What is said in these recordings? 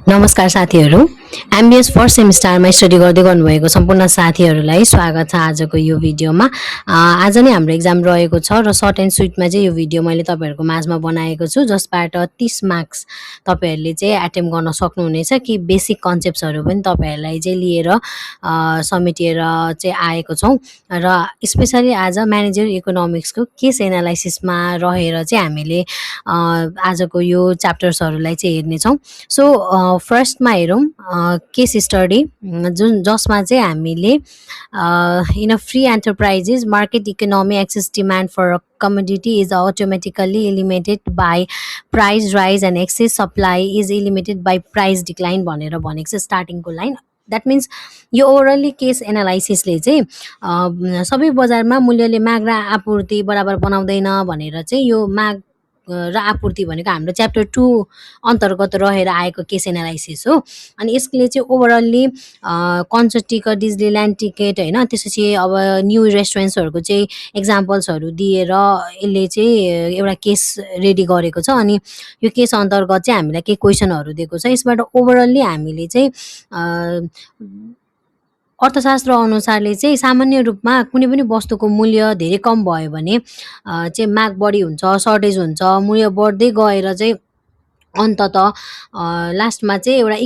नमस्कार साथीहरू। MBS first सेमिस्टरमा study गर्दै गर्नुभएको सम्पूर्ण साथीहरूलाई स्वागत छ आजको यो भिडियोमा। आज नै हाम्रो एक्जाम रहेको छ र सर्ट एन्ड स्विटमा चाहिँ यो भिडियो मैले तपाईँहरूको माझमा बनाएको छु, जसबाट 30 मार्क्स तपाईँहरूले चाहिँ एटेम्प गर्न सक्नुहुनेछ कि बेसिक कन्सेप्ट्सहरू पनि तपाईँहरूलाई चाहिँ लिएर समेटेर चाहिँ आएको छौँ र स्पेसली आज म्यानेजर इकोनोमिक्सको केस एनालाइसिसमा रहेर चाहिँ हामीले आजको यो च्याप्टर्सहरूलाई चाहिँ हेर्नेछौँ। सो फर्स्टमा हेरौँ केस स्टडी, जसमा चाहिँ हामीले in a free enterprises market economy excess demand for commodity is automatically eliminated by price rise and excess supply is eliminated by price decline भनेर भनेको छ स्टार्टिङको लाइन। द्याट मिन्स यो ओभरअली केस एनालाइसिसले चाहिँ सबै बजारमा मूल्यले माग र आपूर्ति बराबर बनाउँदैन भनेर चाहिँ यो माग र आपूर्ति भनेको हाम्रो च्याप्टर 2 अन्तर्गत रहेर आएको केस एनालाइसिस हो। अनि यसले चाहिँ ओभरअली कन्सर्ट टिकट, डिज्नील्यान्ड टिकट होइन, त्यसपछि अब न्यू रेस्टुरेन्ट्सहरूको चाहिँ एक्जाम्पल्सहरू दिएर यसले चाहिँ एउटा केस रेडी गरेको छ। अनि यो केस अन्तर्गत चाहिँ हामीलाई केही क्वेसनहरू दिएको छ। यसबाट ओभरअली हामीले चाहिँ अर्थशास्त्र अनुसारले चाहिँ सामान्य रूपमा कुनै पनि वस्तुको मूल्य धेरै कम भयो भने चाहिँ माग बढी हुन्छ, सर्टेज हुन्छ, मूल्य बढ्दै गएर चाहिँ अन्ततः लास्टमा चाहिँ एउटा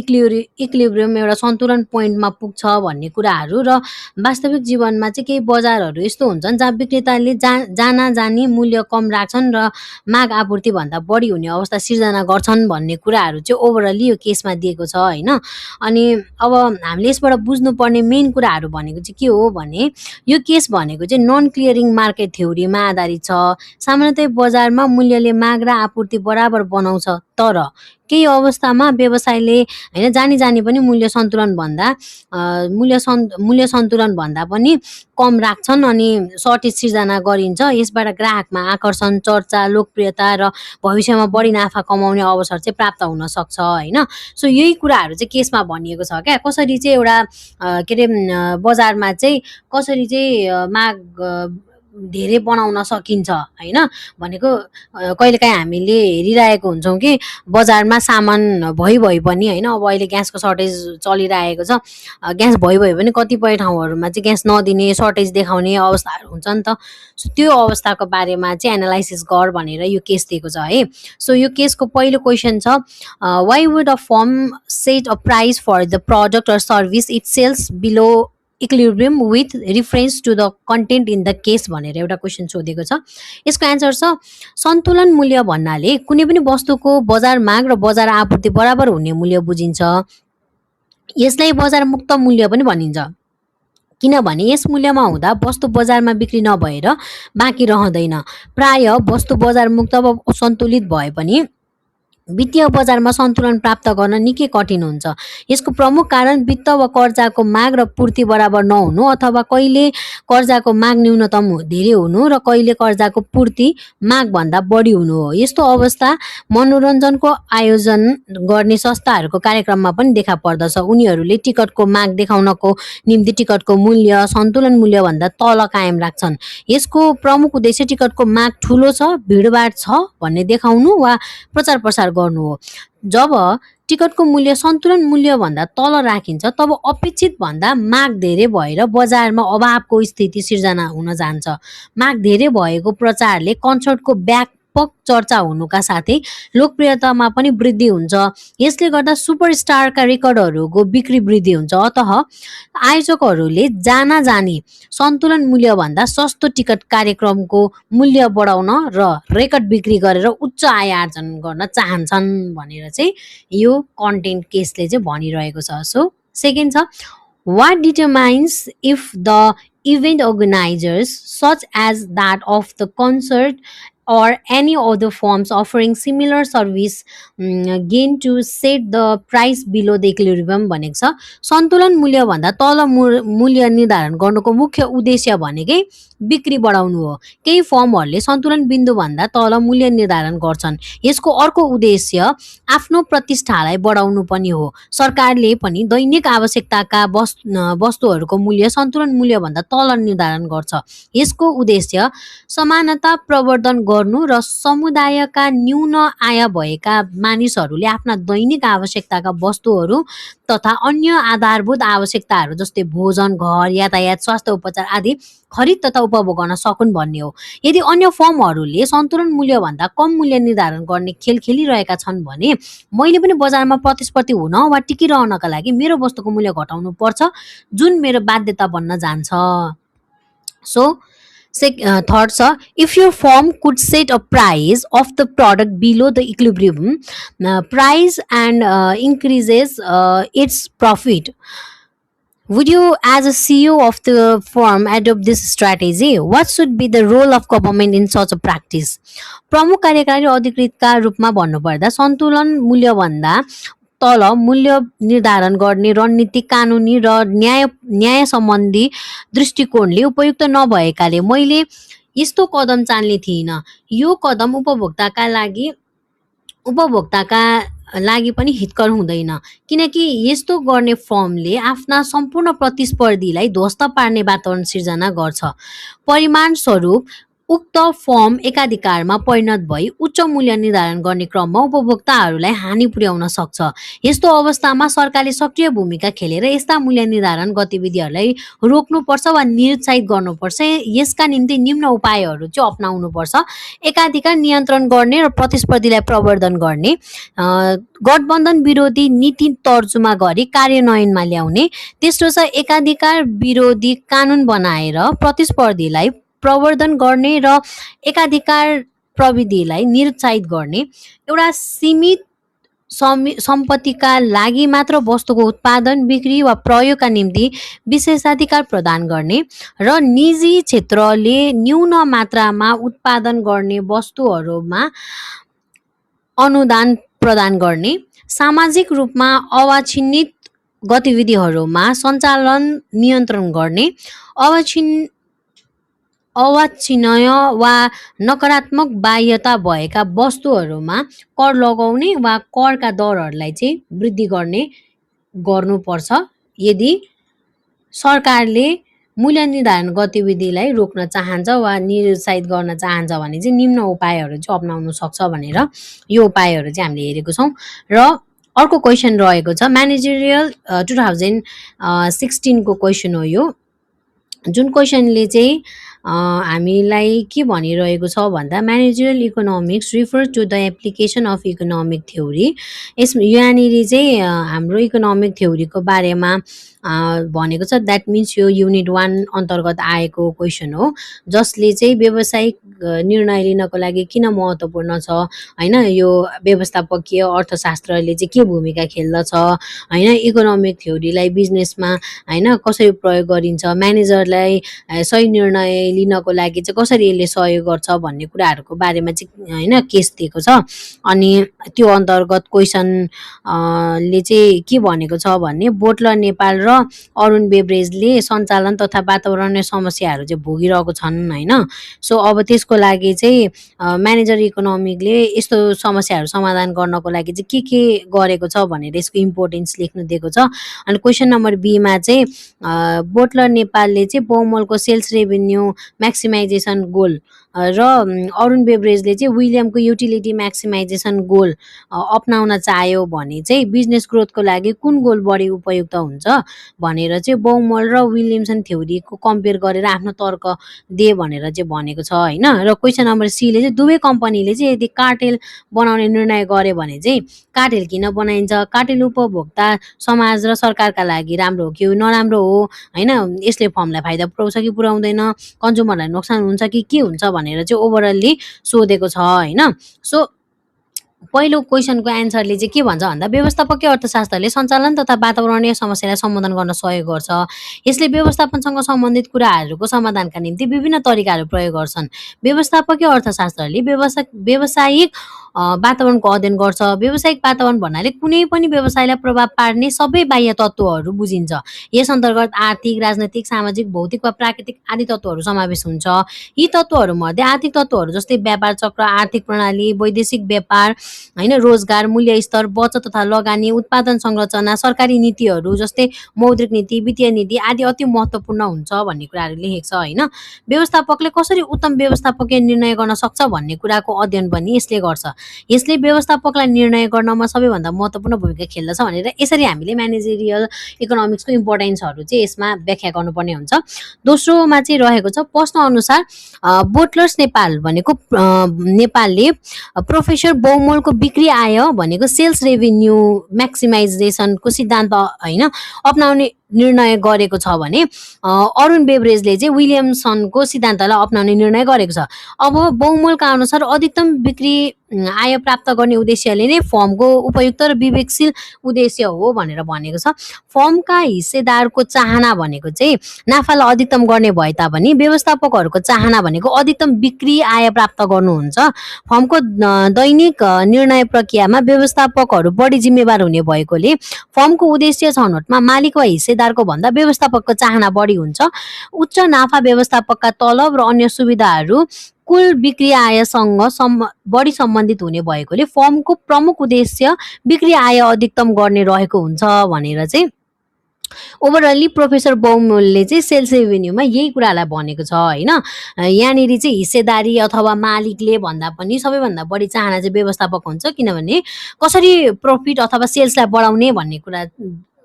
इक्लिब्रियम एउटा सन्तुलन पोइन्टमा पुग्छ भन्ने कुराहरू। र वास्तविक जीवनमा चाहिँ केही बजारहरू यस्तो हुन्छन् जहाँ विक्रेताले जानी मूल्य कम राख्छन् र माग आपूर्ति भन्दा बढी हुने अवस्था सिर्जना गर्छन् भन्ने कुराहरू चाहिँ ओभरअली यो केसमा दिएको छ होइन। अनि अब हामीले यसबाट बुझ्नुपर्ने मेन कुराहरू भनेको चाहिँ के हो भने यो केस भनेको चाहिँ नन क्लियरिङ मार्केट थ्योरीमा आधारित छ। सामान्यतया बजारमा मूल्यले माग र आपूर्ति बराबर बनाउँछ, तर केही अवस्थामा व्यवसायले होइन जानी पनि मूल्य सन्तुलन भन्दा पनि कम राख्छन् अनि सर्टेज सिर्जना गरिन्छ। यसबाट ग्राहकमा आकर्षण, चर्चा, लोकप्रियता र भविष्यमा बढी नाफा कमाउने अवसर चाहिँ प्राप्त हुन सक्छ होइन। सो यही कुराहरू चाहिँ केसमा भनिएको छ क्या, कसरी चाहिँ एउटा के अरे बजारमा चाहिँ कसरी चाहिँ माग धेरै बनाउन सकिन्छ होइन भनेको। कहिलेकाहीँ हामीले हेरिरहेको हुन्छौँ कि बजारमा सामान भइ पनि होइन, अब अहिले ग्यासको सर्टेज चलिरहेको छ, ग्यास भइ पनि कतिपय ठाउँहरूमा चाहिँ ग्यास नदिने, सर्टेज देखाउने अवस्थाहरू हुन्छ नि त। सो त्यो अवस्थाको बारेमा चाहिँ एनालाइसिस गर भनेर यो केस दिएको छ है। सो यो केसको पहिलो क्वेसन छ, why would a firm set a price for the product or service it sells below equilibrium with reference to the content in the case भनेर एउटा क्वेसन सोधेको छ। यसको एन्सर छ सन्तुलन मूल्य भन्नाले कुनै पनि वस्तुको बजार माग र बजार आपूर्ति बराबर हुने मूल्य बुझिन्छ। यसलाई बजार मुक्त मूल्य पनि भनिन्छ, किनभने यस मूल्यमा हुँदा वस्तु बजारमा बिक्री नभएर बाँकी रहँदैन। प्राय वस्तु बजार मुक्त वा सन्तुलित भए पनि वित्तीय बजारमा सन्तुलन प्राप्त गर्न निकै कठिन हुन्छ। यसको प्रमुख कारण वित्त वा कर्जाको माग र पूर्ति बराबर नहुनु अथवा कहिले कर्जाको माग न्यूनतम धेरै हुनु र कहिले कर्जाको पूर्ति माग भन्दा बढी हुनु हो। यस्तो अवस्था मनोरञ्जनको आयोजन गर्ने संस्थाहरूको कार्यक्रममा पनि देखा पर्दछ। उनीहरूले टिकटको माग देखाउनको निम्ति टिकटको मूल्य सन्तुलन मूल्यभन्दा तल कायम राख्छन्। यसको प्रमुख उद्देश्य टिकटको माग ठुलो छ, भिडभाड छ भन्ने देखाउनु वा प्रचार प्रसार गर्नु हो। जब टिकटको मूल्य सन्तुलन मूल्यभन्दा तल राखिन्छ तब अपेक्षित भन्दा माग धेरै भएर बजारमा अभावको स्थिति सिर्जना हुन जान्छ। माग धेरै भएको प्रचारले कन्सर्टको व्यापक चर्चा हुनुका साथै लोकप्रियतामा पनि वृद्धि हुन्छ। यसले गर्दा सुपरस्टारका रेकर्डहरूको बिक्री वृद्धि हुन्छ। अतः आयोजकहरूले जानी सन्तुलन मूल्यभन्दा सस्तो टिकट कार्यक्रमको मूल्य बढाउन र रेकर्ड बिक्री गरेर उच्च आय आर्जन गर्न चाहन्छन् भनेर चाहिँ यो कन्टेन्ट केसले चाहिँ भनिरहेको छ। सो सेकेन्ड छ, what determines if the event organizers such as that of the concert or any other firms offering similar service gain to set the price below the equilibrium भनेको छ। सन्तुलन मूल्यभन्दा तल मूल्य निर्धारण गर्नुको मुख्य उद्देश्य भनेकै बिक्री बढाउनु हो। केही फर्महरूले सन्तुलन बिन्दुभन्दा तल मूल्य निर्धारण गर्छन्। यसको अर्को उद्देश्य आफ्नो प्रतिष्ठालाई बढाउनु पनि हो। सरकारले पनि दैनिक आवश्यकताका वस्तुहरूको मूल्य सन्तुलन मूल्यभन्दा तल निर्धारण गर्छ। यसको उद्देश्य समानता प्रवर्धन गर्नु र समुदायका न्यून आय भएका मानिसहरूले आफ्ना दैनिक आवश्यकताका वस्तुहरू तथा अन्य आधारभूत आवश्यकताहरू जस्तै भोजन, घर, यातायात, स्वास्थ्य उपचार आदि खरिद तथा उपभोग गर्न सकुन् भन्ने हो। यदि अन्य फर्महरूले सन्तुलन मूल्यभन्दा कम मूल्य निर्धारण गर्ने खेल खेलिरहेका छन् भने मैले पनि बजारमा प्रतिस्पर्धी हुन वा टिकिरहनका लागि मेरो वस्तुको मूल्य घटाउनु पर्छ, जुन मेरो बाध्यता बन्न जान्छ। सो third छ, if your firm could set a price of the product below the equilibrium price and increases its profit, would you, as a CEO of the firm, adopt this strategy? What should be the role of government in such a practice? प्रमुख कार्यकारी अधिकृतका रूपमा भन्नुपर्दा सन्तुलन मूल्यभन्दा तल मूल्य निर्धारण गर्ने रणनीति कानुनी र न्याय सम्बन्धी दृष्टिकोणले उपयुक्त नभएकाले मैले यस्तो कदम चाल्ने थिइनँ। यो कदम उपभोक्ताका लागि पनि हितकर हुँदैन, किनकि यस्तो गर्ने फर्मले आफ्ना सम्पूर्ण प्रतिस्पर्धीलाई ध्वस्त पार्ने वातावरण सिर्जना गर्छ। परिणामस्वरूप उक्त फर्म एकाधिकारमा परिणत भई उच्च मूल्य निर्धारण गर्ने क्रममा उपभोक्ताहरूलाई हानि पुर्याउन सक्छ। यस्तो अवस्थामा सरकारले सक्रिय भूमिका खेलेर यस्ता मूल्य निर्धारण गतिविधिहरूलाई रोक्नुपर्छ वा निरुत्साहित गर्नुपर्छ। यसका निम्ति निम्न उपायहरू चाहिँ अपनाउनुपर्छ। एकाधिकार नियन्त्रण गर्ने र प्रतिस्पर्धीलाई प्रवर्धन गर्ने, गठबन्धन विरोधी नीति तर्जुमा गरी कार्यान्वयनमा ल्याउने, तेस्रो छ एकाधिकार विरोधी कानुन बनाएर प्रतिस्पर्धीलाई प्रवर्धन गर्ने र एकाधिकार प्रविधिलाई निरुत्साहित गर्ने, एउटा सीमित सम्पत्तिका लागि मात्र वस्तुको उत्पादन, बिक्री वा प्रयोगका निम्ति विशेषाधिकार प्रदान गर्ने र निजी क्षेत्रले न्यून मात्रामा उत्पादन गर्ने वस्तुहरूमा अनुदान प्रदान गर्ने, सामाजिक रूपमा अवांछित गतिविधिहरूमा सञ्चालन नियन्त्रण गर्ने, अवांछनीय वा नकारात्मक बाह्यता भएका वस्तुहरूमा कर लगाउने वा करका दरहरूलाई चाहिँ वृद्धि गर्नुपर्छ। यदि सरकारले मूल्य निर्धारण गतिविधिलाई रोक्न चाहन्छ वा निरुत्साहित गर्न चाहन्छ भने चाहिँ निम्न उपायहरू चाहिँ अपनाउन सक्छ भनेर यो उपायहरू चाहिँ हामीले हेरेको छौँ। र अर्को क्वेसन रहेको छ म्यानेजरियल 2016 को क्वेसन हो यो, जुन क्वेसनले चाहिँ हामीलाई के भनिरहेको छ भन्दा managerial economics refer to the application of economic theory. यहाँनिर चाहिँ हाम्रो इकोनोमिक थ्योरीको बारेमा भनेको छ। द्याट मिन्स यो युनिट 1 अन्तर्गत आएको क्वेसन हो, जसले चाहिँ व्यावसायिक निर्णय लिनको लागि किन महत्त्वपूर्ण छ हैन, यो व्यवस्थापकीय अर्थशास्त्रले चाहिँ के भूमिका खेल्दछ हैन, इकोनोमिक थ्योरीलाई बिजनेसमा हैन कसरी प्रयोग गरिन्छ, म्यानेजरलाई सही निर्णय लिनको लागि चाहिँ कसरी यसले सहयोग गर्छ भन्ने कुराहरूको बारेमा चाहिँ हैन केस दिएको छ। अनि त्यो अन्तर्गत क्वेसन ले चाहिँ के भनेको छ भने बोटलर नेपाल र अरुण बेभरेजले सञ्चालन तथा वातावरणीय समस्याहरू चाहिँ भोगिरहेको छन् हैन। सो अब त्यसको लागि चाहिँ म्यानेजर इकोनोमिकले यस्तो समस्याहरू समाधान गर्नको लागि चाहिँ के गरेको छ भनेर यसको इम्पोर्टेन्स लेख्न दिएको छ। अनि क्वेसन नम्बर बी मा चाहिँ बोटलर नेपालले चाहिँ बहुमलको सेल्स रेभेन्यू म्याक्सिमाइजेसन गोल र अरुण बेभरेजले चाहिँ विलियमको युटिलिटी म्याक्सिमाइजेसन गोल अपनाउन चाह्यो भने चाहिँ बिजनेस ग्रोथको लागि कुन गोल बढी उपयुक्त हुन्छ भनेर चाहिँ बहुमल र विलियमसन थ्योरीको कम्पेयर गरेर आफ्नो तर्क दिए भनेर चाहिँ भनेको छ हैन। र क्वेसन नम्बर सी ले चाहिँ दुवै कम्पनीले चाहिँ यदि कार्टेल बनाउने निर्णय गरे भने चाहिँ कार्टेल किन बनाइन्छ, कार्टेल उपभोक्ता समाज र सरकारका लागि राम्रो हो कि नराम्रो हो हैन, यसले फर्मलाई फाइदा पुर्याउँछ कि पुर्याउँदैन, कन्ज्युमरलाई नोक्सान हुन्छ कि के हुन्छ भनेर चाहिँ ओभरअलली सोधेको छ हैन। सो पहिलो क्वेसनको एन्सरले चाहिँ के भन्छ भन्दा व्यवस्थापकीय अर्थशास्त्रले सञ्चालन तथा वातावरणीय समस्यालाई सम्बोधन गर्न सहयोग गर्छ। यसले व्यवस्थापनसँग सम्बन्धित कुराहरूको समाधानका निम्ति विभिन्न तरिकाहरू प्रयोग गर्छन्। व्यवस्थापकीय अर्थशास्त्रले व्यावसायिक वातावरणको अध्ययन गर्छ। व्यावसायिक वातावरण भन्नाले कुनै पनि व्यवसायलाई प्रभाव पार्ने सबै बाह्य तत्त्वहरू बुझिन्छ। यस अन्तर्गत आर्थिक, राजनैतिक, सामाजिक, भौतिक वा प्राकृतिक आदि तत्त्वहरू समावेश हुन्छ। यी तत्त्वहरूमध्ये आर्थिक तत्त्वहरू जस्तै व्यापार चक्र, आर्थिक प्रणाली, वैदेशिक व्यापार, होइन, रोजगार, मूल्य स्तर, बचत तथा लगानी, उत्पादन संरचना, सरकारी नीतिहरू जस्तै मौद्रिक नीति, वित्तीय नीति आदि अति महत्त्वपूर्ण हुन्छ भन्ने कुराहरू लेखेको छ, होइन। व्यवस्थापकले कसरी उत्तम व्यवस्थापकीय निर्णय गर्न सक्छ भन्ने कुराको अध्ययन पनि यसले गर्छ। यसले व्यवस्थापकलाई निर्णय गर्नमा सबैभन्दा महत्त्वपूर्ण भूमिका खेल्दछ भनेर यसरी हामीले म्यानेजरियल इकोनोमिक्सको इम्पोर्टेन्सहरू चाहिँ यसमा व्याख्या गर्नुपर्ने हुन्छ। दोस्रोमा चाहिँ रहेको छ प्रश्न अनुसार बोटलर्स नेपाल भनेको नेपालले प्रोफेसर बौमलको बिक्री आय भनेको सेल्स रेभिन्यू म्याक्सिमाइजेसनको सिद्धान्त, होइन, अपनाउने निर्णय गरेको छ भने अरुण बेभरेजले चाहिँ विलियमसनको सिद्धान्तलाई अपनाउने निर्णय गरेको छ। अब बौमलका अनुसार अधिकतम बिक्री आय प्राप्त गर्ने उद्देश्यले नै फर्मको उपयुक्त र विवेकशील उद्देश्य हो भनेर भनेको छ। फर्मका हिस्सेदारको चाहना भनेको चाहिँ नाफालाई अधिकतम गर्ने भए तापनि व्यवस्थापकहरूको चाहना भनेको अधिकतम बिक्री आय प्राप्त गर्नुहुन्छ। फर्मको दैनिक निर्णय प्रक्रियामा व्यवस्थापकहरू बढी जिम्मेवार हुने भएकोले फर्मको उद्देश्य छनौटमा मालिक वा हिस्सेदारको भन्दा व्यवस्थापकको चाहना बढी हुन्छ। उच्च नाफा व्यवस्थापकका तलब र अन्य सुविधाहरू कुल बिक्री आयसँग बढी सम्बन्धित हुने भएकोले फर्मको प्रमुख उद्देश्य बिक्री आय अधिकतम गर्ने रहेको हुन्छ भनेर चाहिँ ओभरअली प्रोफेसर बौमलले चाहिँ सेल्स रेभिन्यूमा यही कुरालाई भनेको छ, होइन। यहाँनिर चाहिँ हिस्सेदारी अथवा मालिकले भन्दा पनि सबैभन्दा बढी चाहना चाहिँ व्यवस्थापक हुन्छ, किनभने कसरी प्रफिट अथवा सेल्सलाई बढाउने भन्ने कुरा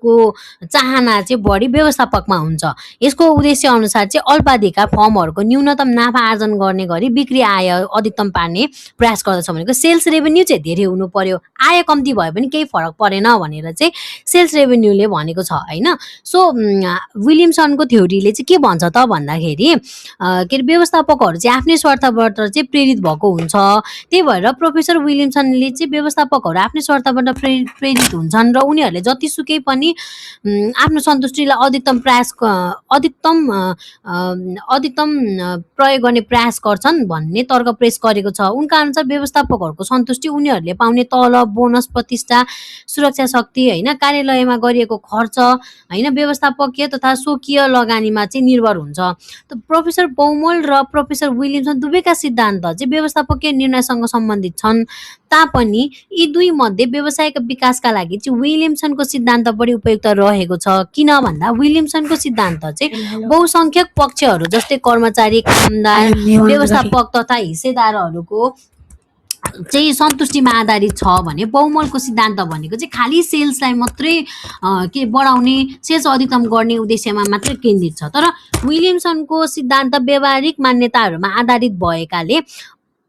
को चाहना चाहिँ बढी व्यवस्थापकमा हुन्छ। यसको उद्देश्य अनुसार चाहिँ अल्पाधिकार फर्महरूको न्यूनतम नाफा आर्जन गर्ने गरी बिक्री आय अधिकतम पार्ने प्रयास गर्दछ भनेको सेल्स रेभिन्यू चाहिँ धेरै हुनु पर्यो, आय कम्ती भए पनि केही फरक परेन भनेर चाहिँ सेल्स रेभिन्यूले भनेको छ, होइन। सो विलियमसनको थ्योरीले चाहिँ के भन्छ त भन्दाखेरि के अरे व्यवस्थापकहरू चाहिँ आफ्नै स्वार्थबाट चाहिँ प्रेरित भएको हुन्छ। त्यही भएर प्रोफेसर विलियमसनले चाहिँ व्यवस्थापकहरू आफ्नै स्वार्थबाट प्रेरित हुन्छन् र उनीहरूले जतिसुकै पनि आफ्नो सन्तुष्टिलाई अधिकतम प्रयोग गर्ने प्रयास गर्छन् भन्ने तर्क पेश गरेको छ। उनका अनुसार व्यवस्थापकहरूको सन्तुष्टि उनीहरूले पाउने तलब, बोनस, प्रतिष्ठा, सुरक्षा शक्ति, होइन, कार्यालयमा गरिएको खर्च, होइन, व्यवस्थापकीय तथा स्वकीय लगानीमा चाहिँ निर्भर हुन्छ। त प्रोफेसर बौमल र प्रोफेसर विलियमसन दुवैका सिद्धान्त चाहिँ व्यवस्थापकीय निर्णयसँग सम्बन्धित छन् तापनि यी दुई मध्ये व्यवसायको विकासका लागि चाहिँ विलियमसनको सिद्धान्त बढी उपयुक्त रहेको छ। किन भन्दा विलियमसनको सिद्धान्त चाहिँ बहुसंख्यक पक्षहरू जस्तै कर्मचारी, कामदार, व्यवस्थापक तथा हिस्सेदारहरूको चाहिँ सन्तुष्टिमा आधारित छ भने बौमलको सिद्धान्त भनेको चाहिँ खालि सेल्सलाई मात्रै के बढाउने, सेल्स अधिकतम गर्ने उद्देश्यमा मात्रै केन्द्रित छ। तर विलियमसनको सिद्धान्त व्यावहारिक मान्यताहरूमा आधारित भएकाले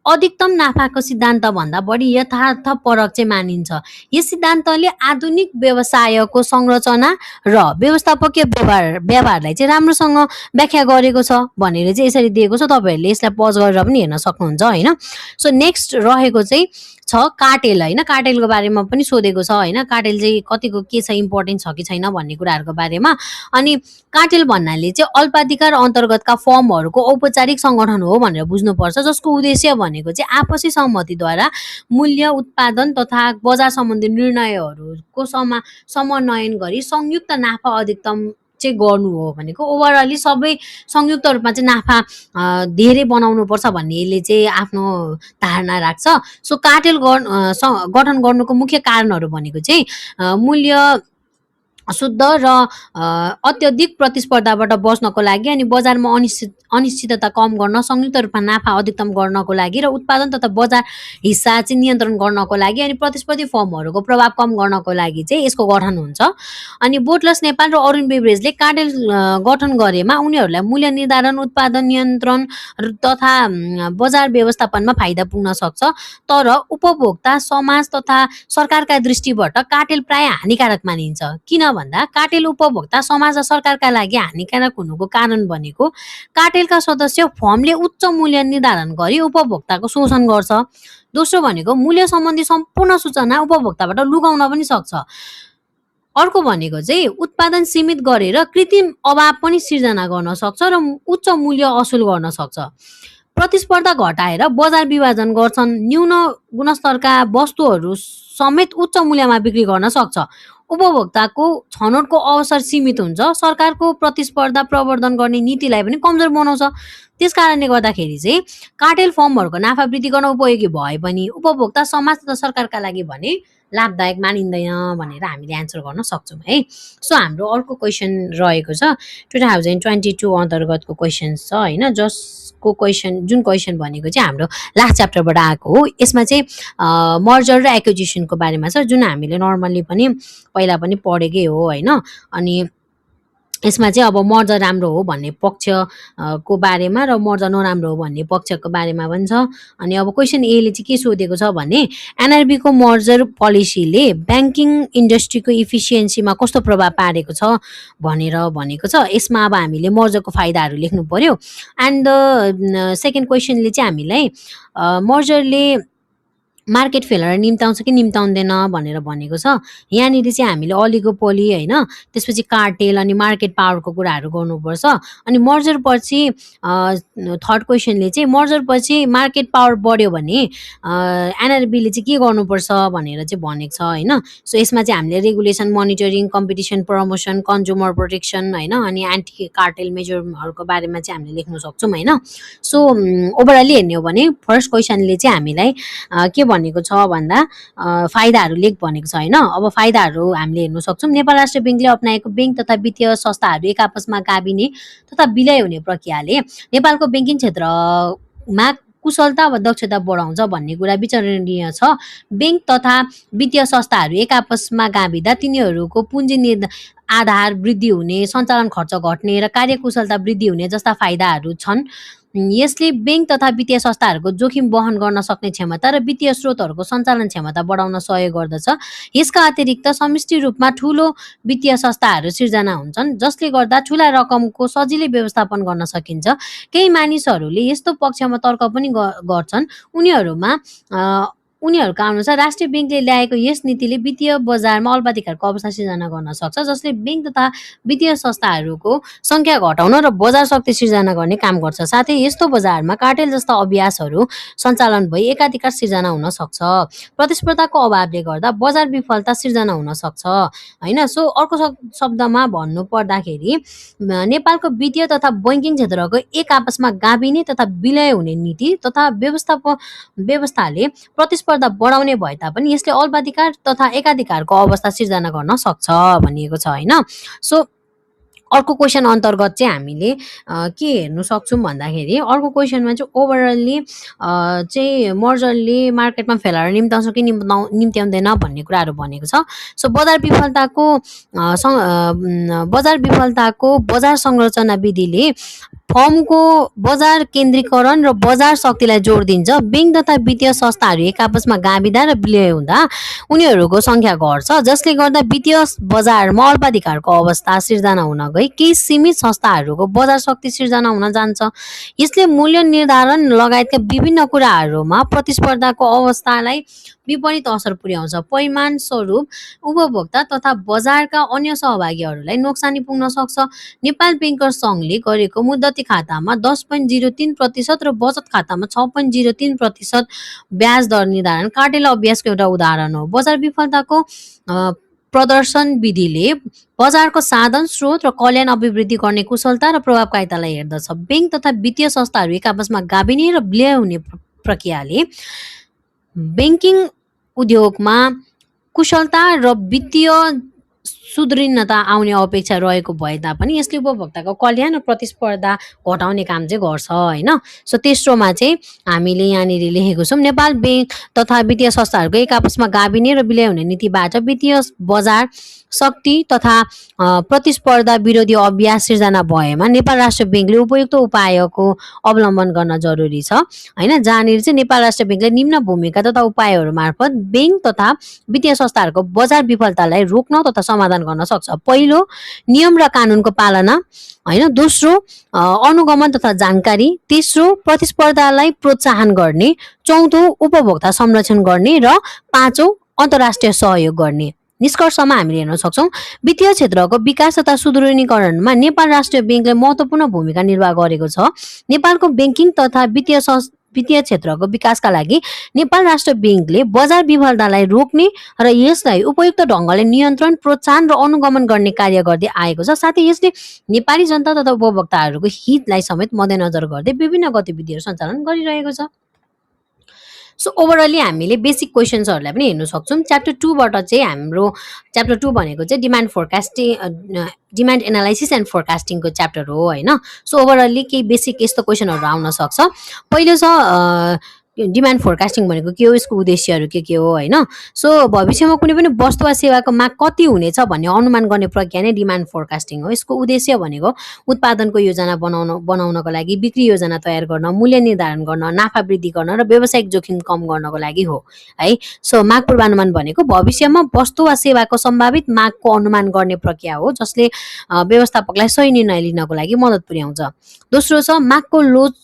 अधिकतम नाफाको सिद्धान्त भन्दा बढी यथार्थपरक चाहिँ मानिन्छ। यस सिद्धान्तले आधुनिक व्यवसायको संरचना र व्यवस्थापकीय व्यवहारलाई चाहिँ राम्रोसँग व्याख्या गरेको छ भनेर चाहिँ यसरी दिएको छ। तपाईँहरूले यसलाई पज गरेर पनि हेर्न सक्नुहुन्छ, होइन। सो नेक्स्ट रहेको चाहिँ छ कार्टेल, होइन। कार्टेलको बारेमा पनि सोधेको छ, होइन। कार्टेल चाहिँ कतिको के छ, इम्पोर्टेन्ट छ कि छैन भन्ने कुराहरूको बारेमा। अनि कार्टेल भन्नाले चाहिँ अल्पाधिकार अन्तर्गतका फर्महरूको औपचारिक सङ्गठन हो भनेर बुझ्नुपर्छ, जसको उद्देश्य भनेको चाहिँ आपसी सहमतिद्वारा मूल्य, उत्पादन तथा बजार सम्बन्धी निर्णयहरूको समन्वयन गरी संयुक्त नाफा अधिकतम चाहिँ गर्नु हो भनेको। ओभरअली सबै संयुक्त रूपमा चाहिँ नाफा धेरै बनाउनु पर्छ भन्ने यसले चाहिँ आफ्नो धारणा राख्छ। सो कार्टेल गठन गर्नुको मुख्य कारणहरू भनेको चाहिँ मूल्य शुद्ध र अत्यधिक प्रतिस्पर्धाबाट बच्नको लागि, अनि बजारमा अनिश्चितता कम गर्न, संयुक्त रूपमा नाफा अधिकतम गर्नको लागि र उत्पादन तथा बजार हिस्सा चाहिँ नियन्त्रण गर्नको लागि, अनि प्रतिस्पर्धी फर्महरूको प्रभाव कम गर्नको लागि चाहिँ यसको गठन हुन्छ। अनि बोटलर्स नेपाल र अरुण बेभरेजले कार्टेल गठन गरेमा उनीहरूलाई मूल्य निर्धारण, उत्पादन नियन्त्रण तथा बजार व्यवस्थापनमा फाइदा पुग्न सक्छ। तर उपभोक्ता, समाज तथा सरकारका दृष्टिबाट कार्टेल प्राय हानिकारक मानिन्छ। किन भन्दा कार्टेल उपभोक्ता, समाज र सरकारका लागि हानिकारक हुनुको कारण भनेको कार्टेलका सदस्य फर्मले उच्च मूल्य निर्धारण गरी उपभोक्ताको शोषण गर्छ। दोस्रो भनेको मूल्य सम्बन्धी सम्पूर्ण सूचना उपभोक्ताबाट लुकाउन पनि सक्छ। अर्को भनेको चाहिँ उत्पादन सीमित गरेर कृत्रिम अभाव पनि सिर्जना गर्न सक्छ र उच्च मूल्य असुल गर्न सक्छ। प्रतिस्पर्धा घटाएर बजार विभाजन गर्छन्, न्यून गुणस्तरका वस्तुहरू समेत उच्च मूल्यमा बिक्री गर्न सक्छ, उपभोक्ताको छनौटको अवसर सीमित हुन्छ, सरकारको प्रतिस्पर्धा प्रवर्धन गर्ने नीतिलाई पनि कमजोर बनाउँछ। त्यस कारणले गर्दाखेरि चाहिँ कार्टेल फर्महरूको नाफा वृद्धि गर्न उपयोगी भए पनि उपभोक्ता समाज तथा सरकारका लागि भने लाभदायक मानिँदैन भनेर हामीले एन्सर गर्न सक्छौँ है। सो हाम्रो अर्को क्वेसन रहेको छ 2022 अन्तर्गतको क्वेसन छ होइन, जसको जुन क्वेसन भनेको चाहिँ हाम्रो लास्ट च्याप्टरबाट आएको हो। यसमा चाहिँ मर्जर र एक्विजिसनको बारेमा छ, जुन हामीले नर्मल्ली पनि पहिला पनि पढेकै हो होइन। अनि यसमा चाहिँ अब मर्जर राम्रो हो भन्ने पक्षको बारेमा र मर्जर नराम्रो हो भन्ने पक्षको बारेमा पनि छ। अनि अब क्वेसन एले चाहिँ के सोधेको छ भने एनआरबीको मर्जर पोलिसीले ब्याङ्किङ इन्डस्ट्रीको इफिसियन्सीमा कस्तो प्रभाव पारेको छ भनेर भनेको छ। यसमा अब हामीले मर्जरको फाइदाहरू लेख्नु पर्यो। एन्ड सेकेन्ड क्वेसनले चाहिँ हामीलाई मर्जरले मार्केट फेलर निम्ताउँछ कि निम्ताउँदैन भनेर भनेको छ। यहाँनिर चाहिँ हामीले अलिगोपोली होइन, त्यसपछि कार्टेल अनि मार्केट पावरको कुराहरू गर्नुपर्छ। अनि मर्जर पछि थर्ड क्वेसनले चाहिँ मर्जर पछि मार्केट पावर बढ्यो भने एनआरबीले चाहिँ के गर्नुपर्छ भनेर चाहिँ भनेको छ होइन। सो यसमा चाहिँ हामीले regulation, monitoring, competition promotion, consumer protection होइन, अनि एन्टी कार्टेल मेजरहरूको बारेमा चाहिँ हामीले लेख्न सक्छौँ होइन। सो ओभरअली हेर्ने हो भने फर्स्ट क्वेसनले चाहिँ हामीलाई के भनेको छ भन्दा फाइदाहरू लेख भनेको छ होइन। अब फाइदाहरू हामीले हेर्न सक्छौँ। नेपाल राष्ट्र ब्याङ्कले अपनाएको ब्याङ्क तथा वित्तीय संस्थाहरू एक आपसमा गाभिने तथा विलय हुने प्रक्रियाले नेपालको ब्याङ्किङ क्षेत्रमा कुशलता वा दक्षता बढाउँछ भन्ने कुरा विचारणीय छ। ब्याङ्क तथा वित्तीय संस्थाहरू एक आपसमा गाभिँदा तिनीहरूको पुँजी आधार वृद्धि हुने, सञ्चालन खर्च घट्ने र कार्यकुशलता वृद्धि हुने जस्ता फाइदाहरू छन्। यसले ब्याङ्क तथा वित्तीय संस्थाहरूको जोखिम वहन गर्न सक्ने क्षमता र वित्तीय स्रोतहरूको सञ्चालन क्षमता बढाउन सहयोग गर्दछ। यसका अतिरिक्त समष्टि रूपमा ठुलो वित्तीय संस्थाहरू सिर्जना हुन्छन्, जसले गर्दा ठुला रकमको सजिलै व्यवस्थापन गर्न सकिन्छ। केही मानिसहरूले यस्तो पक्षमा तर्क पनि गर्छन्। उनीहरूका अनुसार राष्ट्रिय ब्याङ्कले ल्याएको यस नीतिले वित्तीय बजारमा अल्पाधिकारको अवस्था सिर्जना गर्न सक्छ, जसले ब्याङ्क तथा वित्तीय संस्थाहरूको सङ्ख्या घटाउन र बजार शक्ति सिर्जना गर्ने काम गर्छ। साथै यस्तो बजारमा कार्टेल जस्ता अभ्यासहरू सञ्चालन भई एकाधिकार सिर्जना हुन सक्छ। प्रतिस्पर्धाको अभावले गर्दा बजार विफलता सिर्जना हुन सक्छ होइन। सो अर्को शब्दमा भन्नु पर्दाखेरि नेपालको वित्तीय तथा बैङ्किङ क्षेत्रको एक आपसमा गाभिने तथा विलय हुने नीति तथा व्यवस्थाले प्रतिस्पर्धा बढाउने भए तापनि यसले अल्पाधिकार तथा एकाधिकारको अवस्था सिर्जना गर्न सक्छ भनिएको छ होइन। सो अर्को क्वेसन अन्तर्गत चाहिँ हामीले के हेर्न सक्छौँ भन्दाखेरि अर्को क्वेसनमा चाहिँ ओभरअल्ली चाहिँ मर्जरले मार्केटमा फेलाएर निम्ताउँछ कि निम्त्याउँदैन भन्ने कुराहरू भनेको छ। सो बजार विफलताको बजार संरचना विधिले फर्मको बजार केन्द्रीकरण र बजार शक्तिलाई जोड दिन्छ। ब्याङ्क तथा वित्तीय संस्थाहरू एक आपसमा गाभिँदा र विलय हुँदा उनीहरूको सङ्ख्या घट्छ, जसले गर्दा वित्तीय बजारमा अल्पाधिकारको अवस्था सिर्जना हुन गई केही सीमित संस्थाहरूको बजार शक्ति सिर्जना हुन जान्छ। यसले मूल्य निर्धारण लगायतका विभिन्न कुराहरूमा प्रतिस्पर्धाको अवस्थालाई विपरीत असर पुर्याउँछ। परिणाम स्वरूप उपभोक्ता तथा बजारका अन्य सहभागीहरूलाई नोक्सानी पुग्न सक्छ। नेपाल ब्याङ्कर्स सङ्घले गरेको मुद्दती खातामा 10.03% र बचत खातामा 6.03% ब्याज दर निर्धारण कार्टेल अभ्यासको एउटा उदाहरण हो। बजार विफलताको प्रदर्शन विधिले बजारको साधन, स्रोत र कल्याण अभिवृद्धि गर्ने कुशलता र प्रभावकारितालाई हेर्दछ। ब्याङ्क तथा वित्तीय संस्थाहरू एक आपसमा गाभिने र विलय हुने प्रक्रियाले ब्याङ्किङ उद्योगमा कुशलता र वित्तीय सुदृढता आउने अपेक्षा रहेको भए तापनि यसले उपभोक्ताको कल्याण र प्रतिस्पर्धा घटाउने काम चाहिँ गर्छ होइन। सो तेस्रोमा चाहिँ हामीले यहाँनिर लेखेको छौँ नेपाल ब्याङ्क तथा वित्तीय संस्थाहरूको एक आपसमा गाभिने र विलय हुने नीतिबाट वित्तीय बजार शक्ति तथा प्रतिस्पर्धा विरोधी अभ्यास सिर्जना भएमा नेपाल राष्ट्र ब्याङ्कले उपयुक्त उपायको अवलम्बन गर्न जरुरी छ होइन। जहाँनिर चाहिँ नेपाल राष्ट्र ब्याङ्कले निम्न भूमिका तथा उपायहरू मार्फत ब्याङ्क तथा वित्तीय संस्थाहरूको बजार विफलतालाई रोक्न तथा समाधान गर्न सक्छ। पहिलो, नियम र कानुनको पालना होइन। दोस्रो, अनुगमन तथा जानकारी। तेस्रो, प्रतिस्पर्धालाई प्रोत्साहन गर्ने। चौथो, उपभोक्ता संरक्षण गर्ने र पाँचौं, अन्तर्राष्ट्रिय सहयोग गर्ने। निष्कर्षमा हामीले हेर्न सक्छौँ वित्तीय क्षेत्रको विकास तथा सुदृढीकरणमा नेपाल राष्ट्रिय बैंकले महत्त्वपूर्ण भूमिका निर्वाह गरेको छ। नेपालको बैंकिङ तथा वित्तीय क्षेत्रको विकासका लागि नेपाल राष्ट्र बैंकले बजार विफलतालाई रोक्ने र यसलाई उपयुक्त ढङ्गले नियन्त्रण, प्रोत्साहन र अनुगमन गर्ने कार्य गर्दै आएको छ। साथै यसले नेपाली जनता तथा उपभोक्ताहरूको हितलाई समेत मध्यनजर गर्दै विभिन्न गतिविधिहरू सञ्चालन गरिरहेको छ। सो ओभरअली हामीले बेसिक क्वेसन्सहरूलाई पनि हेर्न सक्छौँ। च्याप्टर 2 बाट चाहिँ हाम्रो च्याप्टर 2 भनेको चाहिँ डिमान्ड एनालाइसिस एन्ड फोरकास्टिङको च्याप्टर हो होइन। सो ओभरअली केही बेसिक यस्तो क्वेसनहरू आउन सक्छ। पहिलो छ डिमान्ड फोरकास्टिङ भनेको के हो, यसको उद्देश्यहरू के हो होइन। सो भविष्यमा कुनै पनि वस्तु वा सेवाको माग कति हुनेछ भन्ने अनुमान गर्ने प्रक्रिया नै डिमान्ड फोरकास्टिङ हो। यसको उद्देश्य भनेको उत्पादनको योजना बनाउनको लागि, बिक्री योजना तयार गर्न, मूल्य निर्धारण गर्न, नाफा वृद्धि गर्न र व्यावसायिक जोखिम कम गर्नको लागि हो है। सो माग पूर्वानुमान भनेको भविष्यमा वस्तु वा सेवाको सम्भावित मागको अनुमान गर्ने प्रक्रिया हो जसले व्यवस्थापकलाई सही निर्णय लिनको लागि मद्दत पुर्याउँछ। दोस्रो छ मागको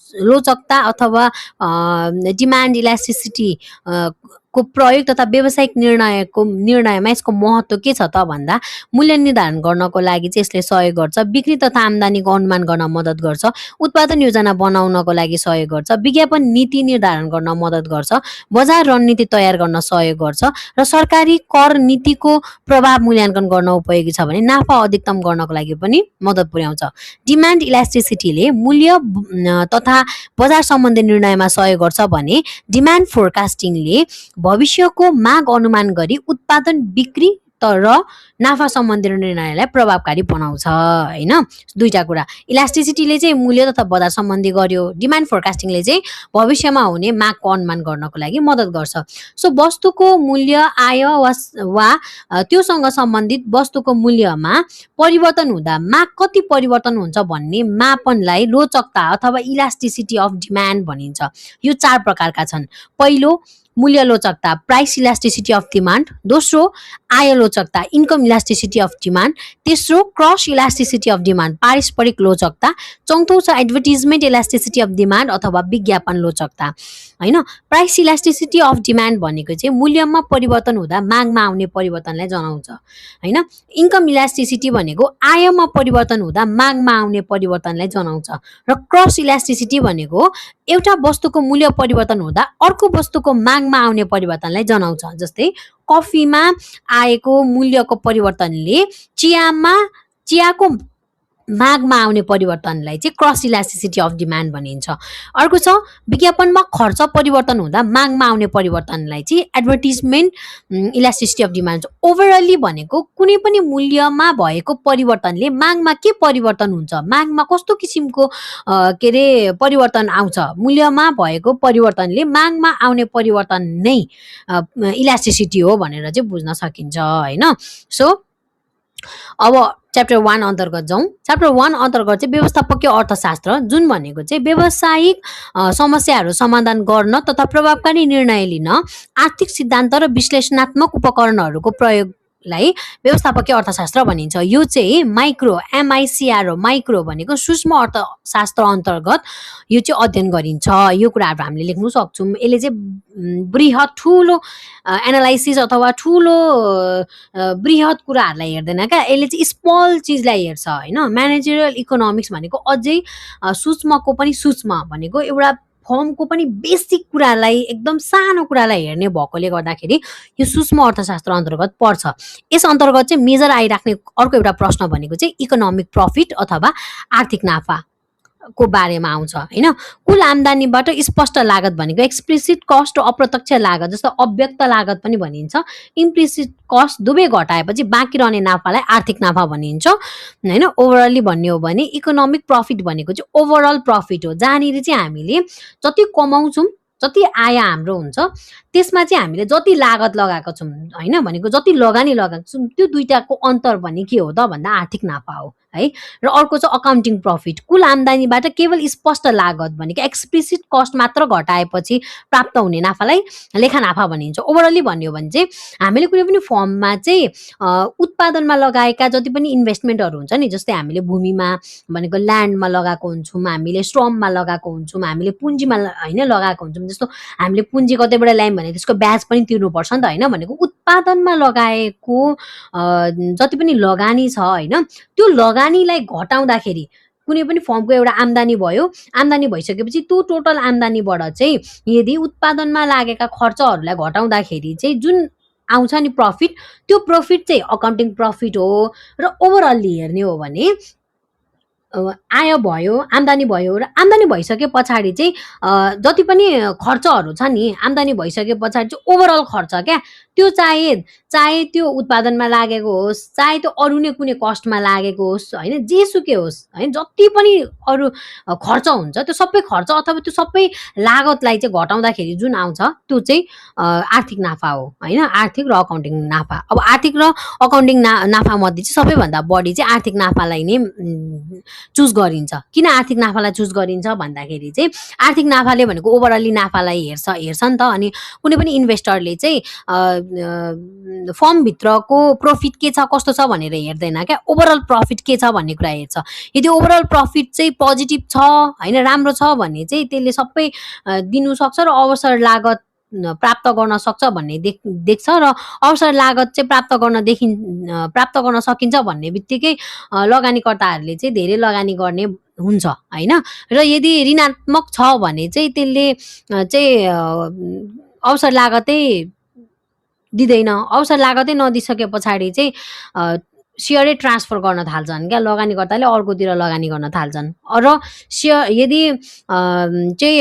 लोचकता अथवा डिमान्ड इलास्टिसिटी को प्रयोग तथा व्यावसायिक निर्णयमा यसको महत्त्व के छ त भन्दा मूल्य निर्धारण गर्नको लागि चाहिँ यसले सहयोग गर्छ, बिक्री तथा आम्दानीको अनुमान गर्न मद्दत गर्छ, उत्पादन योजना बनाउनको लागि सहयोग गर्छ, विज्ञापन नीति निर्धारण गर्न मद्दत गर्छ, बजार रणनीति तयार गर्न सहयोग गर्छ र सरकारी कर नीतिको प्रभाव मूल्याङ्कन गर्न उपयोगी छ भने नाफा अधिकतम गर्नको लागि पनि मद्दत पुर्याउँछ। डिमान्ड इलास्टिसिटीले मूल्य तथा बजार सम्बन्धी निर्णयमा सहयोग गर्छ भने डिमान्ड फोरकास्टिङले भविष्यको माग अनुमान गरी उत्पादन, बिक्री र नाफा सम्बन्धी निर्णयलाई प्रभावकारी बनाउँछ हैन। दुईटा कुरा, इलास्टिसिटीले चाहिँ मूल्य तथा बजार सम्बन्धी गर्यो, डिमान्ड फोरकास्टिङले चाहिँ भविष्यमा हुने मागको अनुमान गर्नको लागि मद्दत गर्छ। सो वस्तुको मूल्य, आय वा त्योसँग सम्बन्धित वस्तुको मूल्यमा परिवर्तन हुँदा माग कति परिवर्तन हुन्छ भन्ने मापनलाई लोचकता अथवा इलास्टिसिटी अफ डिमान्ड भनिन्छ। यो 4 प्रकारका छन्। पहिलो मूल्य लोचकता, प्राइस इलास्टिसिटी अफ डिमान्ड। दोस्रो आय लोचकता, इन्कम इलास्टिसिटी अफ डिमान्ड। तेस्रो क्रस इलास्टिसिटी अफ डिमान्ड, पारस्परिक लोचकता। चौथो छ एडभर्टिजमेन्ट इलास्टिसिटी अफ डिमान्ड अथवा विज्ञापन लोचकता हैन। प्राइस इलास्टिसिटी अफ डिमान्ड भनेको चाहिँ मूल्यमा परिवर्तन हुँदा मागमा आउने परिवर्तनलाई जनाउँछ हैन। इन्कम इलास्टिसिटी भनेको आयमा परिवर्तन हुँदा मागमा आउने परिवर्तनलाई जनाउँछ र क्रस इलास्टिसिटी भनेको एउटा वस्तुको मूल्य परिवर्तन हुँदा अर्को वस्तुको मागमा आउने परिवर्तनलाई जनाउँछ। जस्तै कफीमा आएको मूल्यको परिवर्तनले चियाको मागमा आउने परिवर्तनलाई चाहिँ क्रस इलास्टिसिटी अफ डिमान्ड भनिन्छ। अर्को छ विज्ञापनमा खर्च परिवर्तन हुँदा मागमा आउने परिवर्तनलाई चाहिँ advertisement elasticity of demand. Overall भनेको कुनै पनि मूल्यमा भएको परिवर्तनले मागमा के परिवर्तन हुन्छ, मागमा कस्तो किसिमको परिवर्तन आउँछ, मूल्यमा भएको परिवर्तनले मागमा आउने परिवर्तन नै इलास्टिसिटी हो भनेर चाहिँ बुझ्न सकिन्छ हैन। सो अब च्याप्टर 1 अन्तर्गत जाउँ। च्याप्टर 1 अन्तर्गत चाहिँ व्यवस्थापकीय अर्थशास्त्र, जुन भनेको चाहिँ व्यावसायिक समस्याहरू समाधान गर्न तथा प्रभावकारी निर्णय लिन आर्थिक सिद्धान्त र विश्लेषणात्मक उपकरणहरूको प्रयोगलाई व्यवस्थापकीय अर्थशास्त्र भनिन्छ। यो चाहिँ माइक्रो MICRO माइक्रो भनेको सूक्ष्म अर्थशास्त्र अन्तर्गत यो चाहिँ अध्ययन गरिन्छ। यो कुराहरू हामीले लेख्न सक्छौँ। यसले चाहिँ बृहत ठुलो एनालाइसिस अथवा ठुलो बृहत कुराहरूलाई हेर्दैन क्या, यसले चाहिँ स्मल चिजलाई हेर्छ हैन। म्यानेजरियल इकोनोमिक्स भनेको अझै सूक्ष्मको पनि सूक्ष्म भनेको एउटा फर्मको पनि बेसिक कुरालाई, एकदम सानो कुरालाई हेर्ने भएकोले गर्दाखेरि यो सूक्ष्म अर्थशास्त्र अन्तर्गत पर्छ। यस अन्तर्गत चाहिँ मेजर आइराख्ने अर्को एउटा प्रश्न भनेको चाहिँ इकोनोमिक प्रफिट अथवा आर्थिक नाफा को बारेमा आउँछ हैन। कुल आम्दानीबाट स्पष्ट लागत भनेको एक्सप्लिसिट कस्ट र अप्रत्यक्ष लागत, जस्तो अव्यक्त लागत पनि भनिन्छ। इम्प्लिसिट कस्ट दुवै घटाएपछि बाँकी रहने नाफालाई आर्थिक नाफा भनिन्छ हैन। ओभरअली भन्ने हो भने इकोनोमिक प्रफिट भनेको चाहिँ ओभरअल प्रफिट हो, जहाँनिर चाहिँ हामीले जति कमाउँछौँ, जति आय हाम्रो हुन्छ त्यसमा चाहिँ हामीले जति लागत लगाएको छौँ हैन भनेको जति लगानी लगाएको छौँ त्यो दुईटाको अन्तर भने के हो त भन्दा आर्थिक नाफा हो है। र अर्को चाहिँ अकाउन्टिङ प्रफिट, कुल आम्दानीबाट केवल स्पष्ट लागत भनेको एक्सप्लिसिट कस्ट मात्र घटाएपछि प्राप्त हुने नाफालाई लेखा नाफा भनिन्छ। ओभरअली भन्ने हो भने चाहिँ हामीले कुनै पनि फर्ममा चाहिँ उत्पादनमा लगाएका जति पनि इन्भेस्टमेन्टहरू हुन्छ नि, जस्तै हामीले भूमिमा भनेको ल्यान्डमा लगाएको हुन्छौँ, हामीले श्रममा लगाएको हुन्छौँ, हामीले पुँजीमा हैन लगाएको हुन्छौँ। जस्तो हामीले पुँजी कतैबाट ल्यायौँ भने त्यसको ब्याज पनि तिर्नुपर्छ नि त होइन। भनेको उत्पादनमा लगाएको जति पनि लगानी छ होइन, त्यो लगानीलाई घटाउँदाखेरि कुनै पनि फर्मको एउटा आम्दानी भयो, आम्दानी भइसकेपछि त्यो टोटल आम्दानीबाट चाहिँ यदि उत्पादनमा लागेका खर्चहरूलाई घटाउँदाखेरि चाहिँ जुन आउँछ नि प्रफिट, त्यो प्रफिट चाहिँ अकाउन्टिङ प्रफिट हो। र ओभरअल्ली हेर्ने हो भने आय भयो, आम्दानी भयो, र आम्दानी भइसके पछाडि चाहिँ जति पनि खर्चहरू छ नि, आम्दानी भइसके पछाडि चाहिँ ओभरअल खर्च क्या, त्यो चाहे त्यो उत्पादनमा लागेको होस्, चाहे त्यो अरू नै कुनै कस्टमा लागेको होस् होइन, जेसुकै होस् होइन, जति पनि अरू खर्च हुन्छ त्यो सबै खर्च अथवा त्यो सबै लागतलाई चाहिँ घटाउँदाखेरि जुन आउँछ त्यो चाहिँ आर्थिक नाफा हो होइन, आर्थिक र अकाउन्टिङ नाफा। अब आर्थिक र अकाउन्टिङ नाफा मध्ये चाहिँ सबैभन्दा बढी चाहिँ आर्थिक नाफालाई नै चुज गरिन्छ। किन आर्थिक नाफालाई चुज गरिन्छ भन्दाखेरि चाहिँ आर्थिक नाफाले भनेको ओभरअली नाफालाई हेर्छ नि त। अनि कुनै पनि इन्भेस्टरले चाहिँ फर्मभित्रको प्रफिट के छ कस्तो छ भनेर हेर्दैन क्या, ओभरअल प्रफिट के छ भन्ने कुरा हेर्छ। यदि ओभरअल प्रफिट चाहिँ पोजिटिभ छ होइन, राम्रो छ भने चाहिँ त्यसले सबै दिनु सक्छ र अवसर लागत प्राप्त गर्न सक्छ भन्ने देख्छ। र अवसर लागत चाहिँ प्राप्त गर्न सकिन्छ भन्ने बित्तिकै लगानीकर्ताहरूले चाहिँ धेरै लगानी गर्ने हुन्छ होइन। र यदि ऋणात्मक छ भने चाहिँ त्यसले चाहिँ अवसर लागतै दिँदैन। अवसर लागतै नदिइसके पछाडि चाहिँ सेयरै ट्रान्सफर गर्न थाल्छन् क्या, लगानीकर्ताले अर्कोतिर लगानी गर्न थाल्छन्। र यदि चाहिँ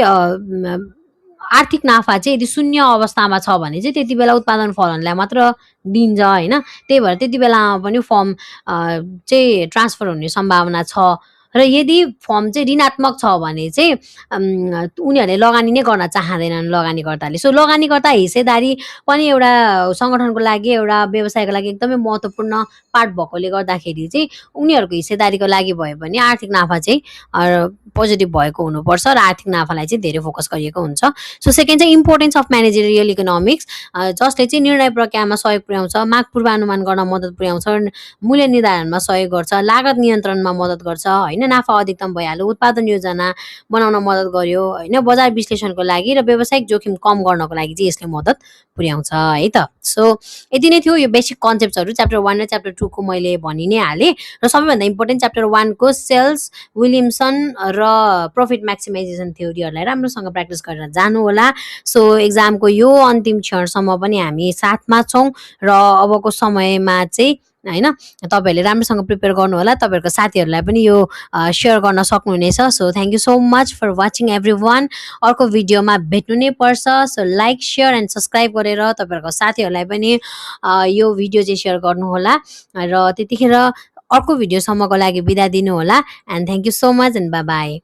आर्थिक नाफा चाहिँ यदि शून्य अवस्थामा छ भने चाहिँ त्यति बेला उत्पादन फलनलाई मात्र दिन्छ होइन। त्यही भएर त्यति बेलामा पनि फर्म चाहिँ ट्रान्सफर हुने सम्भावना छ। र यदि फर्म चाहिँ ऋणात्मक छ भने चाहिँ उनीहरूले लगानी नै गर्न चाहँदैनन् लगानीकर्ताले। सो लगानीकर्ता हिस्सेदारी पनि एउटा सङ्गठनको लागि, एउटा व्यवसायको लागि एकदमै महत्त्वपूर्ण पार्ट भएकोले गर्दाखेरि चाहिँ उनीहरूको हिस्सेदारीको लागि भयो भने आर्थिक नाफा चाहिँ पोजिटिभ भएको हुनुपर्छ र आर्थिक नाफालाई चाहिँ धेरै फोकस गरिएको हुन्छ। सो सेकेन्ड चाहिँ इम्पोर्टेन्स अफ म्यानेजरियल इकोनोमिक्स, जसले चाहिँ निर्णय प्रक्रियामा सहयोग पुर्याउँछ, माग पूर्वानुमान गर्न मद्दत पुर्याउँछ, मूल्य निर्धारणमा सहयोग गर्छ, लागत नियन्त्रणमा मद्दत गर्छ होइन, नाफा अधिकतम भइहाल्यो, उत्पादन योजना बनाउन मद्दत गर्यो होइन, बजार विश्लेषणको लागि र व्यावसायिक जोखिम कम गर्नको लागि चाहिँ यसले मद्दत पुर्याउँछ है त। सो यति नै थियो यो बेसिक कन्सेप्ट्सहरू च्याप्टर 1 र च्याप्टर 2 को मैले भनि नै हालेँ। र सबैभन्दा इम्पोर्टेन्ट च्याप्टर 1 को सेल्स, विलियमसन र प्रफिट म्याक्सिमाइजेसन थ्योरीहरूलाई राम्रोसँग प्र्याक्टिस गरेर जानु होला। सो एक्जामको यो अन्तिम क्षणसम्म पनि हामी साथमा छौँ र अबको समयमा चाहिँ होइन तपाईँहरूले राम्रोसँग प्रिपेयर गर्नु होला। तपाईँहरूको साथीहरूलाई पनि यो सेयर गर्न सक्नुहुनेछ। So thank you so much for watching everyone. अर्को भिडियोमा भेट्नु नै पर्छ। So like, share and subscribe गरेर तपाईँहरूको साथीहरूलाई पनि यो भिडियो चाहिँ सेयर गर्नुहोला। र त्यतिखेर अर्को भिडियोसम्मको लागि बिदा दिनु होला। And thank you so much and by by.